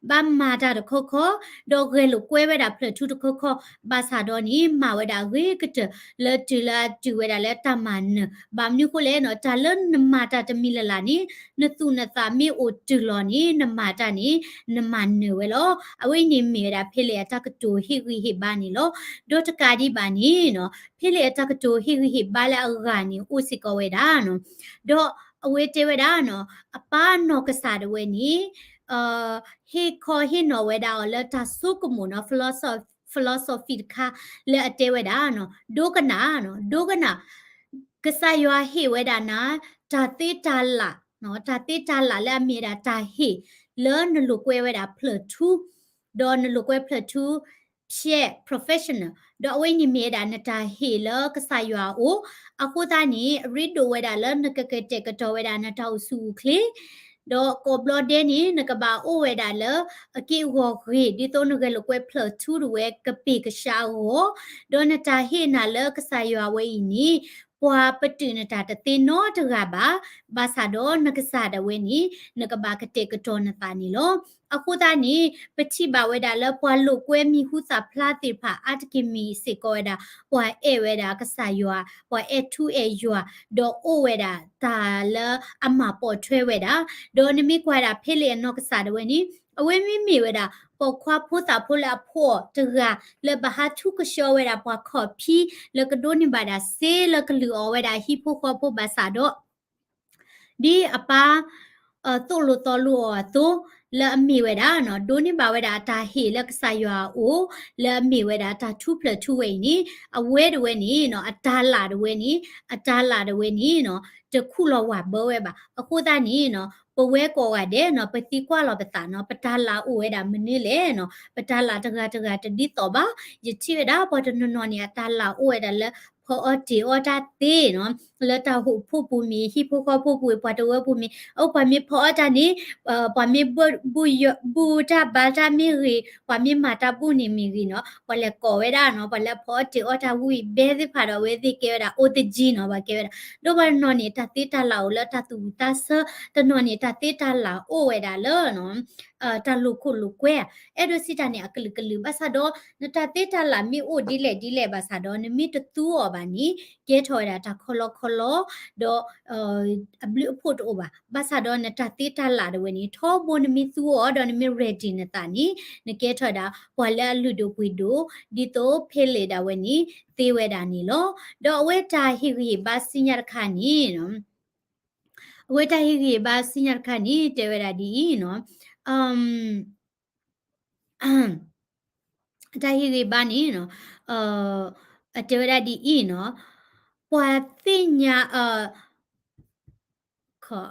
ဘၣ်မၤတၢ်တခီခီ, ဒီးဂဲၤလိာ်ကွဲဝဲဒၣ်ဖျၢၣ်ထူတခီခီ, ဘၣ်ဆၣ်ဒီးန့ၣ် မၤဝဲဒၣ်အဂ့ၤကတၢၢ် လၢတုၤလၢအတုၤဝဲဒၣ်လၢတၢ်မၤနၢၤ, ဘၣ်မနုၤအဃိလဲၣ်နီၤ တၢ်လၢနမၤတၢ်တမံၤလၢ်လၢ်န့ၣ် နသူၣ်နသးမ့ၢ်အိၣ်တုၤလီၤန့ၣ် နမၤတၢ်န့ၣ် နမၤနၢၤဝဲလီၤ. အဝဲအံၤန့ၣ်မ့ၢ်ဝဲဒၣ် Pele အတၢ်ကတိၤဟ့ၣ်ဂံၢ်ဟ့ၣ်ဘါန့ၣ်လီၤ. ဒီးတကးဒံးဘၣ်န့ၣ်နီၤ Pele အတၢ်ကတိၤဟ့ၣ်ဂံၢ်ဟ့ၣ်ဘါလၢအဂၤန့ၣ် အိၣ်စ့ၢ်ကီးဝဲဒၣ်နီၤ ဒီးအဝဲတဲဝဲဒၣ်နီၤ အပၢ်အနီၢ်ကစၢ်ဒၣ်ဝဲန့ၣ် ဟ့ၣ်ခီဟ့ၣ်နီၤဝဲဒၣ်အီၤလၢတၢ်ဆိကမိၣ်နီၤ philosoph-, philosophy တခါ လၢအတဲဝဲဒၣ်နီၤ ဒိကနၣ်နီၤ ဒိကနၣ် ကစၢ်ယွၤဟ့ၣ်ဝဲဒၣ်နၤ တၢ်သ့တၢ်လၣ်နီၤ တၢ်သ့တၢ်လၣ်လၢအမ့ၢ်ဒၣ်တၢ်ဟ့ၣ် လၢနလိာ်ကွဲဝဲဒၣ်ဖျၢၣ်ထူ ဒီးနလိာ်ကွဲဖျၢၣ်ထူ ဖျဲး professional ဒီးအဝဲန့ၣ်မ့ၢ်ဝဲဒၣ်နတၢ်ဟ့ၣ်လၢကစၢ်ယွၤအအိၣ်, အဃိသတးန့ၣ် အရ့ဒိၣ်ဝဲဒၣ်လၢနကကတဲာ်ကတီၤဝဲဒၣ်နတၢ်အိၣ်ဆူၣ်အိၣ်ချ့, ဒီးကိးဘျီဒဲန့ၣ် နကဘၣ်အိၣ်ဝဲဒၣ်လၢအက့ၢ်အဂီၤဂ့ၤ ဒ်သိးနဂဲၤလိာ်ကွဲဖျၢၣ်ထူဒၣ်ဝဲကပ့ၢ်ကဆှးအဂီၢ်, ဒီးနတၢ်ဟ့ၣ်နၤလၢကစၢ်ယွၤဝဲအံၤန့ၣ် ပှၤပတုာ်နတၢ်တသ့နီတဂၤဘၣ်, ဘၣ်ဆၣ်ဒီးနကစၢ်ဒၣ်ဝဲန့ၣ် နကဘၣ်ကတဲာ်ကတီၤနသးန့ၣ်လီၤ. အဃိသတးန့ၣ် ပထံၣ်ဘၣ်ဝဲဒၣ်လၢပှၤလိာ်ကွဲမံၤဟူသၣ်ဖျါသ့ၣ်တဖၣ် အါတက့ၢ်မ့ၢ်စ့ၢ်ကီးဝဲဒၣ် ပှၤအဲၣ်ဝဲဒၣ်ကစၢ်ယွၤ, ပှၤအဲၣ်ထူအဲၣ်ယွၤ, ဒီးအိၣ်ဝဲဒၣ်တၢ်လၢအမၤပိာ်ထွဲဝဲဒၣ်, ဒီးနမ့ၢ်ကွၢ်ဒၣ်ဖဲလ့ၣ်အနီၢ်ကစၢ်ဒၣ်ဝဲန့ၣ် အဝဲမ့မ့ၢ်ဝဲဒၣ် ပိာ်ခွါဖိသၣ်ဖိလၢအဖှီၣ်တဂၤ လၢဘၣ်ဟးထူကဆှီဝဲဒၣ်ပှၤခီၣ်ဖံး လၢကဒိးန့ၢ်ဘၣ်ဒၣ်စ့လၢကလုၢ်အီၤဝဲဒၣ်ဟံၣ်ဖိဃီဖိဘၣ်ဆၣ်ဒီး ဒ်အပၢ် သိၣ်လိသီလိအီၤအသိး လၢအမ့ၢ်ဝဲဒၣ်နီၤ ဒိးန့ၢ်ဘၣ်ဝဲဒၣ်အတၢ်ဟ့ၣ်လၢကစၢ်ယွၤအအိၣ် လၢအမ့ၢ်ဝဲဒၣ်တၢ်ထူဖျၢၣ်ထူဝဲအံၤန့ၣ် အဝဲဒၣ်ဝဲန့ၣ်နီၤ အတၢ်လၣ်ဒၣ်ဝဲန့ၣ် အတၢ်လၣ်ဒၣ်ဝဲန့ၣ်နီၤ တခူၣ်လီၤဝၢ်ဘၢဝဲဘၣ်. အဃိသတးန့ၣ်နီၤ ပဝဲကိးဂၤဒဲးနီၤ ပသံကွၢ်လီၤပသးနီၤ ပတၢ်လၤအိၣ်ဝဲဒၣ်မနုၤလဲၣ်နီၤ ပတၢ်လၤတဂၤတဂၤတဒ်သိးဘၣ်. ယထံၣ်ဝဲဒၣ်ပှၤတနီၤနီၤန့ၣ် အတၢ်လၤအိၣ်ဝဲဒၣ်လၢ ဖီအီၣ်တ့ၤအီၣ်တၢ်သ့နီၤ လၢတၢ်ဟိးဖှိၣ်ပူၤမ့ၢ် ဟံၣ်ဖိဃီဖိပူၤ ပှၤတဝၢပူၤမ့ၢ် အိၣ်ပှၤမ့ၢ်ဖီအီၣ်တၢ်န့ၣ် ပှၤမ့ၢ်ဘူၣ်တၢ်ဘါတၢ်မ့ၢ်ဂ့ၤ ပှၤမ့ၢ်မၤတၢ်ဘူၣ်န့ၣ်မ့ၢ်ဂ့ၤနီၤ ပှၤလဲၤကိးဝဲဒၣ်နီၤ ပှၤလၢဖီအီၣ်တ့ၤအီၣ်တၢ်ဝံၣ်ဘဲသ့ၣ်တဖၣ်ဒီး အဝဲသ့ၣ်ကဲဝဲဒၣ် အိၣ်သယံၤ နီၤ ပှၤကဲဝဲဒၣ် ဒီးပှၤတနီၤန့ၣ် တၢ်သ့တၢ်လၤအိၣ်လၢတၢ်သူၣ်ဝံၣ်သးဆၢ တနီၤန့ၣ် တၢ်သ့တၢ်လၤအိၣ်ဝဲဒၣ်လၢ တၢ်လိာ်ခိၣ်လိာ်ကွဲဧါ အဲၣ်ဒိးစံးတၢ်န့ၣ် အကလုာ်ကလုာ် ဘၣ်ဆၣ်ဒီး နတၢ်သ့တၢ်လၤမ့ၢ်အိၣ်ဒ်လဲၣ်ဒ်လဲၣ်ဘၣ်ဆၣ်ဒီး နမ့ၢ်တသူအီၤဘၣ်န့ၣ် ကဲထီၣ်ဝဲဒၣ်တၢ်ခီလီခီလီ ဒီး အဘျုးအဖှိၣ်တအိၣ်ဘၣ်. ဘၣ်ဆၣ်ဒီးနတၢ်သ့တၢ်လၤဒၣ်ဝဲန့ၣ် ထီဘိနမ့ၢ်သူအီၤဒီးနမ့ၢ် ready နသးန့ၣ် နကဲထီၣ်ဝဲဒၣ် ပှၤလၢအလုၢ်ဒိၣ်ပှ့ၤဒိၣ် ဒ်သိး Pele ဒၣ်ဝဲန့ၣ် သ့ဝဲဒၣ်န့ၣ်လီၤ. ဒီးအဝဲတၢ်ဟ့ၣ်ဂံၢ်ဟ့ၣ်ဘါဆူညါတခါန့ၣ် အဝဲတၢ်ဟ့ၣ်ဂံၢ်ဟ့ၣ်ဘါဆူညါတခါန့ၣ် တဲဝဲဒၣ်ဒ်အံၤနီၤ တၢ်ဟ့ၣ်ဂံၢ်ဘါန့ၣ် အတဲဝဲဒၣ်ဒ်အံၤနီၤ ပှၤသ့ၣ်ညါ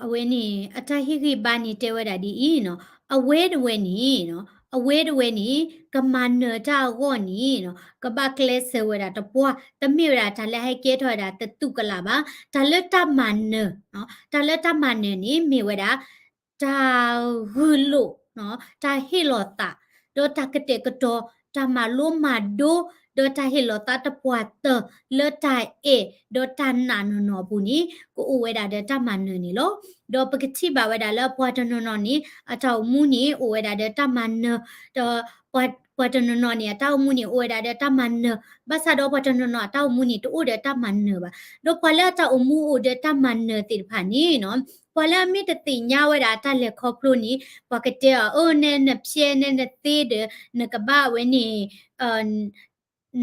အဝဲန့ၣ် အတၢ်ဟ့ၣ်ဂံၢ်ဘါန့ၣ် တဲဝဲဒၣ်ဒ်အံၤနီၤ အဝဲတဝဲန့ၣ် အဝဲတဝဲန့ၣ် ကမၤနၢၤတၢ်အဂီၢ်န့ၣ် ကဘၣ်ကျဲးစၢးဝဲဒၣ်တပှၢ် တမ့ၢ်ဝဲဒၣ်တၢ်လၢဟဲကဲထီၣ်ဝဲဒၣ်တသူးကလာ်ဘၣ် တၢ်လၢတၢ်မၤနၢၤ တၢ်လၢတၢ်မၤနၢၤန့ၣ် မ့ၢ်ဝဲဒၣ် တၢ်ဂုာ်လိာ် တၢ်ဟ့ၣ်လီၤသး ဒီးတၢ်ကတဲာ်ကတီၤ တၢ်မၤလိမၤဒိ ဒီးတၢ်ဟ့ၣ်လီၤသးတပှၢ်တၢၢ် လၢတၢ်အဲၣ် ဒီးတၢ်နာ်နီၢ်နီၢ်အပူၤန့ၣ် ကအိၣ်ဝဲဒၣ်ဒီးတၢ်မၤနၢၤန့ၣ်လီၤ. ဒီးပကထံၣ်ဘၣ်ဝဲဒၣ်လၢပှၤတနီၤနီၤန့ၣ် အတၢ်အိၣ်မူန့ၣ် အိၣ်ဝဲဒၣ်ဒီးတၢ်မၤနၢၤ ဒီးပှၤတနီၤနီၤန့ၣ် အတၢ်အိၣ်မူန့ၣ် အိၣ်ဝဲဒၣ်ဒီးတၢ်မၤနၢၤ ဘၣ်ဆၣ်ဒီးပှၤတနီၤနီၤအတၢ်အိၣ်မူန့ၣ် တအိၣ်ဒီးတၢ်မၤနၢၤဘၣ်. ဒီးပှၤလၢအတၢ်အိၣ်မူအိၣ်ဒီးတၢ်မၤနၢၤသ့ၣ်တဖၣ်န့ၣ် ပှၤလၢအမ့ၢ်တသ့ၣ်ညါဝဲဒၣ်အတၢ်လဲၤခီဖျိန့ၣ် ပှၤကတဲအီၤ အၢ နဲနဖျဲးနဲနသ့ဒီး နကဘၣ်ဝဲန့ၣ်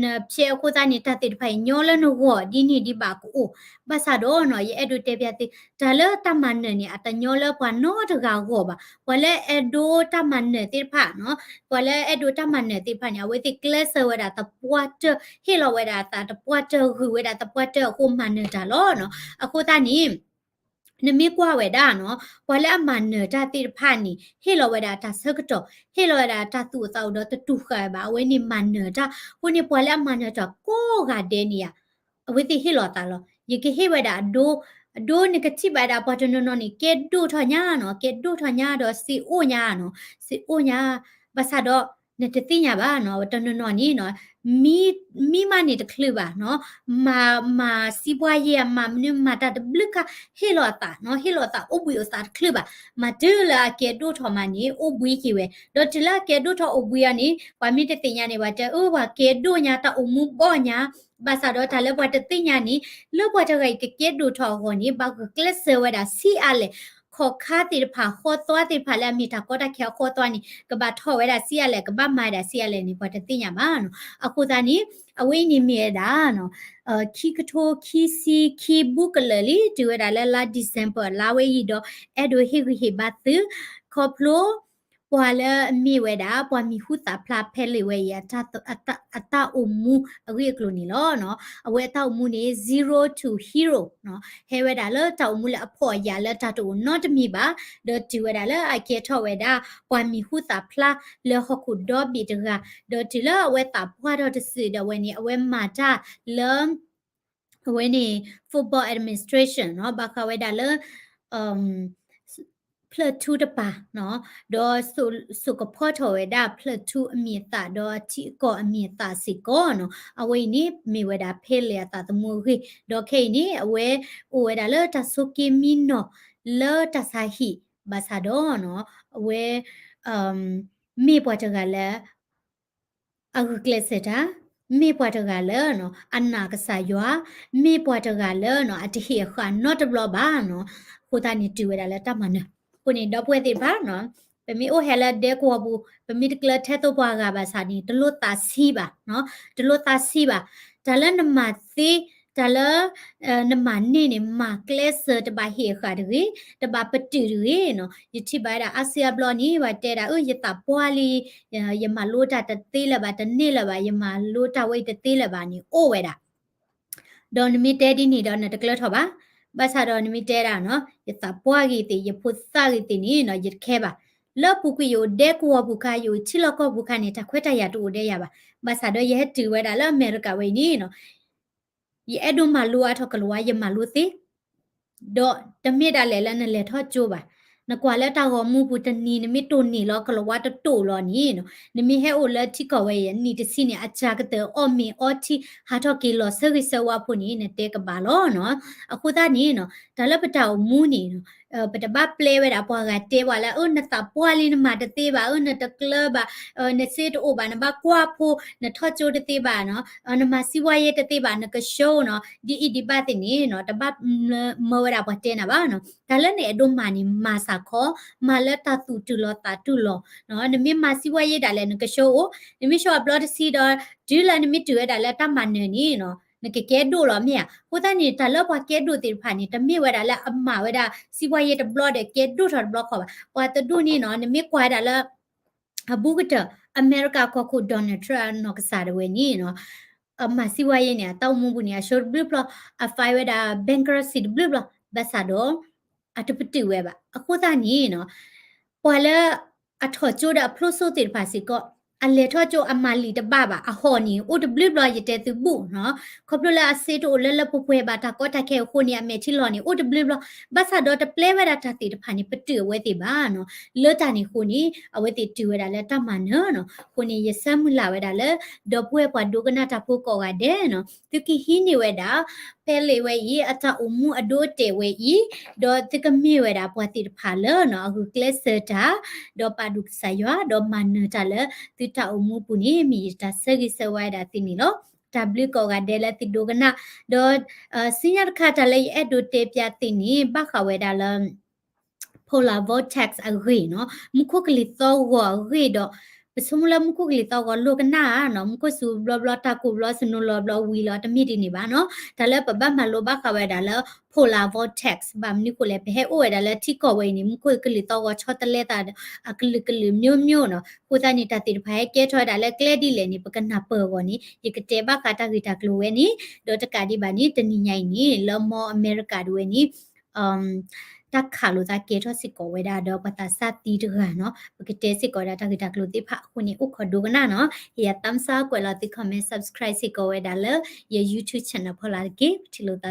နဖျဲးအဃိသတးန့ၣ် တၢ်သ့ၣ်တဖၣ်အံၤညီလၢနဂီၢ်ဒ်န့ၣ်ဒ်ဘၣ်ကအိၣ်. ဘၣ်ဆၣ်ဒီးနီၤ ယအဲၣ်ဒိးတဲပျးသု တၢ်လၢတၢ်မၤနၢၤန့ၣ် အတညီလၢပှၤနီတဂၤဂီၢ်ဘၣ်. ပှၤလၢအဲၣ်ဒိးတၢ်မၤနၢၤသ့ၣ်တဖၣ်နီၤ ပှၤလၢအဲၣ်ဒိးတၢ်မၤနၢၤသ့ၣ်တဖၣ်န့ၣ် အဝဲသ့ၣ်ကျဲးစၢးဝဲဒၣ်သပှၢ်တၢၢ် ဟ့ၣ်လီၤဝဲဒၣ်အသးသပှၢ်တၢၢ် ဂုာ်ဝဲဒၣ်သပှၢ်တၢၢ်အဃိမၤနၢၤတၢ်လီၤနီၤ. အဃိသတးန့ၣ် နမ့ၢ်ကွၢ်ဝဲဒၣ်နီၤ ပှၤလၢအမၤနၢၤတၢ်သ့ၣ်တဖၣ်န့ၣ် ဟ့ၣ်လီၤဝဲဒၣ်တၢ်ဆၢကတီၢ် ဟ့ၣ်လီၤဝဲဒၣ်တၢ်သူၣ်အိၣ်သးအိၣ်ဒီးတတူၢ်ဃာ်ဝဲဘၣ် အဝဲန့ၣ်မၤနၢၤတၢ်. အဃိန့ၣ် ပှၤလၢအမၤနၢၤတၢ်ကိးဂၤဒဲးန့ၣ်ဧါ အဝဲသ့ၣ်ဟ့ၣ်လီၤသးလီၤ. ယကဟ့ၣ်ဝဲဒၣ်အဒိ အဒိနကထံၣ်ဘၣ်ဝဲဒၣ်ပှၤတနီၤနီၤန့ၣ် ကဲဒိၣ်ထီၣ်ညါနီၤ ကဲဒိၣ်ထီၣ်ညါဒီးစ့အိၣ်ညါနီၤ စ့အိၣ်ညါ ဘၣ်ဆၣ်ဒီး နတသ့ၣ်ညါဘၣ်နီၤ တနီၤနီၤန့ၣ်နီၤ မံ မံမးန့ၣ်တချုးဘၣ်နီၤ မၤ မၤစံးပှၤယဲၢ် မၤမနုၤမၤတၢ်တဘျုးခါ ဟ့ၣ်လီၤအသးနီၤ ဟ့ၣ်လီၤအသးအိၣ်ဘှံးအိၣ်သးတချုးဘၣ် မၤတုၤလၢအကဲဒိၣ်ထီၣ်မးန့ၣ် အိၣ်ဘှံးက့ၤဝဲ ဒီးတုၤလၢအကဲဒိၣ်ထီၣ်အိၣ်ဘှံးအီၤန့ၣ် ပှၤမ့ၢ်တသ့ၣ်ညါန့ၣ် ပှၤတဲအၢ ပှၤကဲဒိၣ်ညါ တၢ်အိၣ်မူဘီၣ်ညါ ဘၣ်ဆၣ်ဒီးတၢ်လၢပှၤတသ့ၣ်ညါန့ၣ် လၢပှၤတဂၤအံၤကကဲဒိၣ်ထီၣ်အဂီၢ်န့ၣ် ဘၣ်ဂုာ်ကျဲးစၢးဝဲဒၣ်ဆံးအါလဲၣ် ခီၣ်ခါသ့ၣ်တဖၣ် ဃီသွါသ့ၣ်တဖၣ်လၢအမ့ၢ်တၢ်ကီတၢ်ခဲအဃီသွါန့ၣ် ကဘၣ်ထီၣ်ဝဲဒၣ်ဆံးအါလဲၣ် ကဘၣ်မၤဝဲဒၣ်ဆံးအါလဲၣ်န့ၣ် ပှၤတသ့ၣ်ညါဘၣ်နီၤ. အဃိသတးန့ၣ် အဝဲအံၤန့ၣ်မ့ၢ်ဝဲဒၣ် ခံကထိခံဆံခံဘူးကလၢာ်လံ တုၤဝဲဒၣ်လၢလါ December လါဝဲအံၤဒီး အဲၣ်ဒိးဟ့ၣ်ဂံၢ်ဟ့ၣ်ဘါသု ခီဖျိ ပှၤလၢအမ့ၢ်ဝဲဒၣ် ပှၤမံၤဟူသၣ်ဖျါ Pele ဝဲအံၤ အတၢ်အိၣ်မူအဂ့ၢ်အကျိၤန့ၣ်လီၤ. အဝဲအတၢ်အိၣ်မူန့ၣ် zero to hero နီၤ ဟဲဝဲဒၣ်လၢတၢ်အိၣ်မူလၢအဖှီၣ်အယာ်လၢတၢ်တအိၣ်နီတမံၤဘၣ် ဒီးတုၤဝဲဒၣ်လၢအကဲထီၣ်ဝဲဒၣ် ပှၤမံၤဟူသၣ်ဖျါလၢဟီၣ်ခိၣ်ဒီဘ့ၣ်တဂၤ ဒီးတုၤလၢအဝဲသးပှၢ်ထီၣ်တစုဒီးဝဲန့ၣ် အဝဲမၤတၢ်လၢ အဝဲန့ၣ် football administration နီၤ ဘၣ်ဃးဝဲဒၣ်လၢ ဖျၢၣ်ထူတပၤနီၤ ဒီးစိာ်ကဖီထီၣ်ဝဲဒၣ်ဖျၢၣ်ထူအမံၤအသၣ် ဒီးအထံအကီၢ်အမံၤအသၣ်စ့ၢ်ကီးနီၤ အဝဲအံၤန့ၣ် မ့ၢ်ဝဲဒၣ် Pele အသးသမူအဂ့ၢ် ဒီးခဲအံၤန့ၣ် အဝဲအိၣ်ဝဲဒၣ်လၢတၢ်ဆိးက့မံနီၤလၢတၢ်ဆါဟံၣ် ဘၣ်ဆၣ်ဒီးနီၤ အဝဲ မ့ၢ်ပှၤတဂၤလၢ အဂုာ်ကျဲးစၢးတၢ်, မ့ၢ်ပှၤတဂၤလၢ အနာ်ကစၢ်ယွၤ, မ့ၢ်ပှၤတဂၤလၢ အတဟ့ၣ်အဃၣ်နီတဘျီဘၣ်နီၤ. အဃိသတးန့ၣ် တုၤဝဲဒၣ်လၢတၢ်မၤနၢၤ. အဃိန့ၣ် ဒီပုၢ်ဝဲၢ်သ့ၣ်တဖၣ်နီၤ, ပမ့ၢ်အိၣ်ဟဲလၢဒဲကဝီၤပူၤ, ပမ့ၢ်တကျၢၤထဲသိးပှၤဂၤဘၣ်ဆၣ်န့ၣ် တလိၣ်သးဆံးဘၣ်, တလိၣ်သးဆံးဘၣ်. တၢ်လၢနမၤသ့, တၢ်လၢ နမၤန့ၢ်န့ၣ် မၤကျဲးစၢးတဘၣ်ဟ့ၣ်အဃၣ်တဂ့ၤ, တဘၣ်ပတုာ်တဂ့ၤနီၤ. ယထံၣ်ဘၣ်ဝဲဒၣ်အါစုအါဘျီန့ၣ် ပှၤတဲဒၣ် အၢ ယသးပှၢ်လံ, ယမၤလိတၢ်တသ့လၢၤဘၣ်, တန့ၢ်လၢၤဘၣ်, ယမၤလိတၢ်ဝဲအံၤတသ့လၢၤဘၣ်န့ၣ် အိၣ်ဝဲဒၣ်. ဒီးနမ့ၢ်တဲဒ်န့ၣ်ဒီးနတကျၢၤထီၣ်ဘၣ်. ဘၣ်ဆၣ်ဒီးနမ့ၢ်တဲဒၣ်နီၤ ယသးပှၢ်ဂ့ၤသ့ၣ် ယဖိသၣ်ဂ့ၤသ့ၣ်န့ၣ်နီၤ ယတခဲဘၣ်. လၢအပူၤကွံာ်ယအိၣ်ဒဲကဝီၤပူၤခါ ယအိၣ်ထံလီၢ်ကီၢ်ပူၤခါန့ၣ် တၢ်ခွဲးတၢ်ယာ်တအိၣ်ဒဲယၤဘၣ်. ဘၣ်ဆၣ်ဒီးယဟဲတုၤဝဲဒၣ်လၢအမဲရကၤဝဲအံၤန့ၣ်နီၤ ယအဲၣ်ဒိးမၤလိအါထီၣ်ကလၤဝါ ယမၤလိသ့ ဒီးတမ့ၢ်ဒၣ်လဲာ်လၢနလဲၤထီၣ်ကၠိဘၣ်. နကွၢ်လၢတၢ်ဂီၤမူပူၤတနံၤ နမ့ၢ်တိၢ်နီၣ်လီၤကလၤဝါတတိၢ်လီၤန့ၣ်နီၤ နမ့ၢ်ဟဲအိၣ်လၢထံကီၢ်ဝဲအံၤအနံၣ်တဆံန့ၣ် အစှၤကတၢၢ်အီၣ်မ့ၤအီထံ ဟးထီၣ်က့ၤလီၤဆၢဂ့ၤဆၢဝါဖိန့ၣ် နတဲကဘၣ်လီၤနီၤ. အဃိသတးန့ၣ်နီၤ တၢ်လၢပတၢ်အိၣ်မူန့ၣ်နီၤ ပတဘၣ်ပျဲဝဲဒၣ်ပှၤဂၤတဲပှၤလၢ အၢ နသးပှၢ်လံ နမၤတသ့ဘၣ် အၢ နတကျၢၤဘၣ် နစ့တအိၣ်ဘၣ် နဘၣ်ကွၢ်ဖိ နထီၣ်ကၠိတသ့ဘၣ်နီၤ နမၤစံးဝါယဲတသ့ဘၣ် နကၠိနီၤ ဒ်အံၤဒ်ဘၣ်သ့ၣ်န့ၣ်နီၤ တဘၣ်မၢဝဲဒၣ်ပှၤတဲနၤဘၣ်နီၤ. တၢ်လၢနအဲၣ်ဒိးမၤန့ၣ် မၤစ့ၢ်ကီး မၤလၢတၢ်သူၣ်တုၤလီၤသးတုၤလီၤနီၤ. နမ့ၢ်မၤစံးဝါယဲဒၣ်လဲာ် နကၠိအိၣ် နမ့ၢ်ကၠိအဘျီတဆံဒီး တုၤလၢနမ့ၢ်တုၤဝဲဒၣ်လၢတၢ်မၤနၢၤန့ၣ်နီၤ နကကဲဒိၣ်လီၤမ့ၢ်ဧါ. အဃိသတးန့ၣ် တၢ်လၢပှၤကဲဒိၣ်သ့ၣ်တဖၣ်န့ၣ် တမ့ၢ်ဝဲဒၣ်လၢအမၤဝဲဒၣ် စံးဝါယဲတဘျီဒီး ကဲဒိၣ်ထီၣ်တဘျီဃီဘၣ်. ပှၤတဒူၣ်န့ၣ်နီၤ နမ့ၢ်ကွၢ်ဝဲဒၣ်လၢ အဘူးကတၢၢ် အမဲရကၤကီၢ်ခိၣ် Donald Trump အနီၢ်ကစၢ်ဒၣ်ဝဲန့ၣ်နီၤ အမၤစံးဝါယဲန့ၣ် အတၢ်အိၣ်မူပူၤန့ၣ် အကၠိတဘျုးဖျီ အ file ဝဲဒၣ် bankruptcy တဘျုးဖျီ ဘၣ်ဆၣ်ဒီး အတပတုာ်ဝဲဘၣ်. အဃိသတးန့ၣ်နီၤ ပှၤလၢအထီၣ်ကၠိဒီးအဖျိစိသ့ၣ်တဖၣ်စ့ၢ်ကီး အလဲၤထီၣ်ကၠိအမၤလံာ်တဘၣ်ဘၣ် အဟီၣ်န့ၣ် အိၣ်တဘျုးဘျီ ယတဲသုဘူးနီၤ ခီဖျိလၢအစ့တအိၣ်လၢလၢပှဲၤပှဲၤဘၣ် တၢ်ကီတၢ်ခဲအဃိန့ၣ် အမဲာ်ထံလီၤန့ၣ် အိၣ်တဘျုးဘျီ ဘၣ်ဆၣ်ဒီးတပျဲဝဲဒၣ်တၢ်သ့ၣ်တဖၣ်န့ၣ် ပတုာ်အဝဲသ့ၣ်ဘၣ်နီၤ. လၢတၢ်န့ၣ်အဃိန့ၣ် အဝဲသ့ၣ်တုၤဝဲဒၣ်လၢတၢ်မၤနၢၤနီၤ. အဃိန့ၣ် ယဆၢမုၢ်လၢ်ဝဲဒၣ်လၢ ဒီပုၢ်ဝဲၢ်ပှၤဒိကနၣ်တၢ်ဖိကိးဂၤဒဲးနီၤ သုကဟံးန့ၢ်ဝဲဒၣ် ဖဲလ့ၣ်ဝဲအံၤ အတၢ်အိၣ်မူအဒိအတဲာ်ဝဲအံၤ ဒီးသုကမ့ၢ်ဝဲဒၣ်ပှၤသ့ၣ်တဖၣ်လၢနီၤ အဂုာ်ကျဲးစၢးတၢ် ဒီးပာ်ဒိၣ်ကစၢ်ယွၤ ဒီးမၤနၢၤတၢ်လၢသုတၢ်အိၣ်မူပူၤန့ၣ် မ့ၢ်ယတၢ်ဆၢဂ့ၤဆၢဝါဝဲဒၣ်သုန့ၣ်လီၤ. တၢ်ဘျုးကိးဂၤဒဲးလၢသုဒိကနၣ် ဒီး ဆူညါတခါတၢ်လၢယအဲၣ်ဒိးတဲပၠးသုန့ၣ် ဘၣ်ဃးဝဲဒၣ်လၢ polar vortex အဂ့ၢ်နီၤ မူခိၣ်ကလံၤသီၣ်ဂီၤအဂ့ၢ်ဒီး ပဆိကမိၣ်လၢမူခိၣ်ကလံၤသီၣ်ဂီၤလိာ်ကနၣ်ဧါနီၤ မူခိၣ်စူၤဘျီဘျီ တၢ်ကိၢ်ဘျီ စနိလီၤဘျီ ဝံၤလီၤ တမ့ၢ်ဒ်န့ၣ်ဘၣ်နီၤ တၢ်လၢပဘၣ်မၤလိဘၣ်ဃးဝဲဒၣ်လၢ polar vortex ဘၣ်မနုၤဃိလဲၣ် ပဟဲအိၣ်ဝဲဒၣ်လၢထံကီၢ်ဝဲအံၤန့ၣ် မူခိၣ်ကလံၤသီၣ်ဂီၤဆီတလဲသး အကလုာ်ကလုာ် မျိုးမျိုး နီၤ အဃိသတးန့ၣ် တၢ်သ့ၣ်တဖၣ်ဟဲကဲထီၣ်ဝဲဒၣ်လၢကျဲဒ်လဲၣ်န့ၣ် ပကနၢ်ပၢၢ်အဂီၢ်န့ၣ် ယကတဲဘၣ်ဃးတၢ်ဂ့ၢ်တၢ်ကျိၤဝဲန့ၣ် ဒီးတကးဒံးဘၣ်န့ၣ် တနံၤညါအံၤန့ၣ် လၢမီအမဲရကၤဒၣ်ဝဲန့ၣ် တၢ်ခးလိာ်သးကဲထီၣ်စ့ၢ်ကီးဝဲဒၣ်ဒီးပှၤသးစၢ်သံတဂၤနီၤ ပကတဲစ့ၢ်ကီးဝဲဒၣ်တၢ်ဂ့ၢ်တၢ်ကျိၤသ့ၣ်တဖၣ်အဃိန့ၣ် အိၣ်ခိးဒိကနၣ်နီၤ ဟ့ၣ်ယၤ thumbs up ကွဲးလီၤသု comment subscribe စ့ၢ်ကီးဝဲဒၣ်လၢယ YouTube channel ဖီလာ်တက့ၢ် ပထံၣ်လိာ်သး